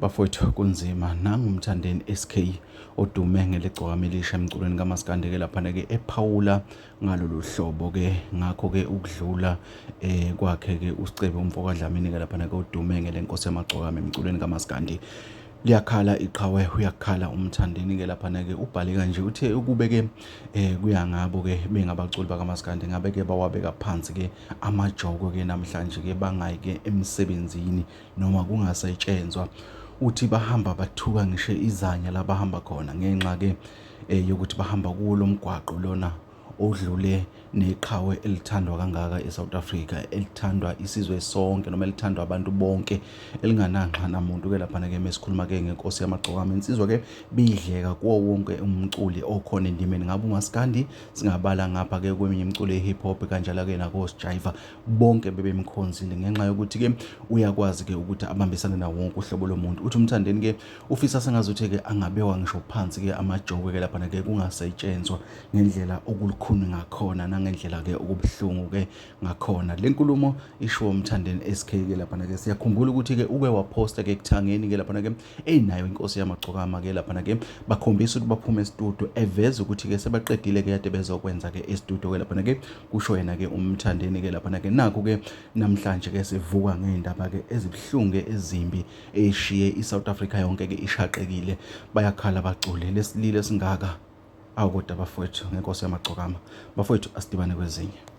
Bafowethu kunzima nangumthandeni SK odume ngelegcokama elisha emculweni kaMaskandi ke laphana ke ephawula ngalolu hlobo ke ngakho ke ukudlula kwakhe ke uSicebe umfoka Dlamini ke laphana ke udume ngelenkosi yamagcokama emculweni kaMaskandi. Liyakhala iqhawe uyakhala umthandeni ke laphana ke ubhale kanje uthe ukube ke kuya ngabo ke bengabaculi bakaMaskandi ngabe ke bawabeka phansi ke amajoko ke namhlanje ke bangayi ke emsebenzini noma kungasetshenzwa. Uthi bahamba bathuka ngisho izanya la bahamba khona ngenxa ke yokuthi bahamba kuwo lomgwaqo lona odlule neqhawe elithandwa kangaka eSouth Africa, elithandwa isizwe sonke noma elithandwa abantu bonke, elingananxa namuntu ke laphana ke mesikhuluma ke ngenkosi yamagcokama insizwa ke bidleka kuwo wonke umculi okhona endimeni ngabe uMaskandi singabala ngapha ke kweminye imculo ye-hip hop kanjalo ke nako Jiva bonke bebemkhonzile ngenxa yokuthi ke uyakwazi ke ukuthi abambisane nawo wonke uhlobo lomuntu. Uthi umthandeni ke ufisa sengazuthi ke angabewa ngisho phansi ke amajoko ke laphana ke kungasetshenzwa ngendlela okulikhuni ngakhona nangendlela ke okubuhlungu ke ngakhona. Lenkulumo isho umthandeni SK ke laphana ke siyakhumbula ukuthi ke uke waposta ke kuthangeni ke laphana ke eyinayo inkosi yamagcokama ke laphana ke bakhombisa ukuthi baphume estudio eveza ukuthi ke sebaqedile ke yade bezokwenza ke estudio ke laphana ke kusho yena ke umthandeni ke laphana ke nakho ke namhlanje ke sivuka ngeindaba ke ezibhlungu ezimbi eshiye iSouth Africa yonke ke ishaqekile bayakhala bacule lesilile singaka. Awukodwa bafowethu ngenkosi yamagcokama bafowethu asidibane kwezinye.